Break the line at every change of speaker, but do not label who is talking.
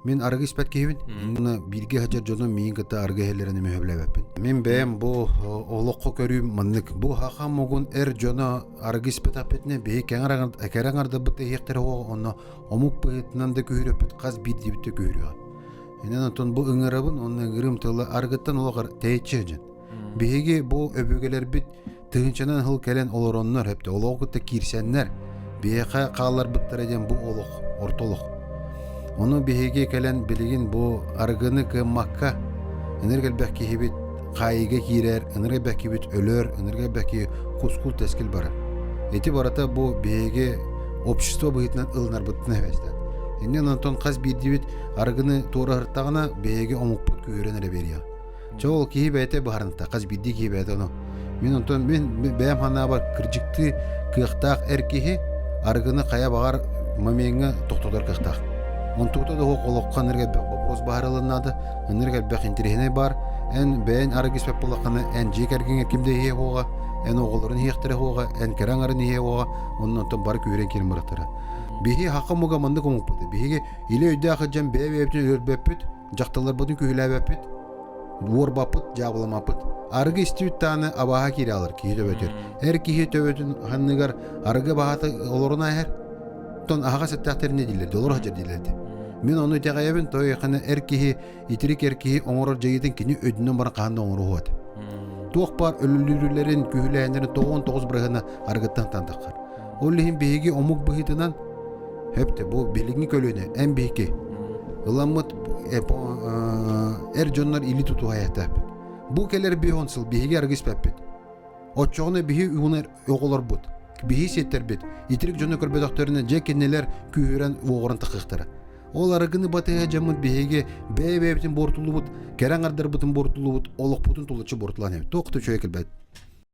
Мин арыгы испэт киһибин. Уонна бииргэ сылдьар дьонум миигин кытта арыгы иһэллэрин эмиэ сөбүлээбэппин. Мин бэйэм бу олоххо көрүүм маннык. Бу саха омугун эр дьоно арыгы испэтэхпитинэ биһи кэрэ аҥардабыт да иһиэхтэрэ суоҕа, онно омук быһыытынан да күһүрүөхпүт, хас биирдиибит да күһүрүөҕэ. Инэн оттон бу ыҥырабын, уонна ыҥырыым тыла арыгыттан олох тэйиччи сылдьан. Биһиги бу өбүгэлэрбит тыһыынчанан сыл кэлэн олороннор хэптэ олоҕу кытта киирсэннэр биһиэхэ хаалларбыттара диэн бу олох орто олох. Ону биһиги кэлэн билигин бу арыгыны кыаммакка ынырык элбэх киһибит хаайыыга киирэр, ынырык элбэх киһибит өлөр, ынырык элбэх киһи кускул тэскил барар. Ити барыта бу биһиги общество быһыытынан ылынарбытын эбэстэн. Иннин онтон хас биирдиибит арыгыны туораһыртаҕына биһиги омукпут күүһүрэн эрэ биэриэҕэ. Чэ ол киһи бэйэтэ быһаарынта, хас биирдии киһи бэйэтэ ону. Мин онтон мин бэйэм санаабар кырдьыктыы кыахтаах эр киһи арыгыны хайа баҕар момеҥҥа тохтотор кыахтаах. Онтугута да суох олоххо ынырык элбэх вопрос быһаарыллан наада, ынырык элбэх интэриэһинэй баар. Эн бэйэҥ арыгы испэт буоллаххына, эн дьиэ кэргэҥҥэ ким да иһиэ суоҕа, эн оҕолорун иһиэхтэрэ суоҕа, эн кэрэ аҥарын иһиэ суоҕа, онон онтон бары күүһүрэн киирэн барыахтара. Биһиги саха омуга маннык омукпут. Биһиги илэ өйдөөх сылдьан бэйэ-бэйэбитин өлөрбөппүт, дьахталларбытын күһүлээбэппит, уорбаппыт, дьаабыламаппыт. Арыгы истибит даҕаны абааһы киирэ алар киһи төбөтүгэр. Эр киһи төбөтүн анныгар арыгы баһата олорун ааһар. Оттон аһаҕас эттээхтэрин дииллэр, олоро сылдьар дииллэр этэ. Мин ону итэҕэйэбин, тойохана эр киһи, итирик эр киһи оҥорор дьайыытын кини өйдөнөн баран хаһан да оҥоруо этэ. Туох баар өлүлүүрүлэрин, күһүлээннэрин 99 бырыһына арыгыттан таххар. Ол иһин биһиги омук быһыытынан Хөптө бу билиҥҥи көлүөнэ эн биһики ыламмыт эр дьоннор или тутуһайахтаахпыт. Бу кэлэр биһон сыл биһиги арыгы испэппит. Оччоҕуна биһи уунар оҕолорбут, биһи сиэттэрбит итирик дьону көрбөтөхтөрүнэ дьэ кинилэр күүһүрэн уоҕуран тахыахтара. Ол арыгыны батыһа дьоммут биһиги бэйэ-бэйэбитин буортулубут, кэрэ аҥардарбытын буортулубут, олохпутун тулуччу буортулаан эбит. Туох да үчүгэй кэлбэт.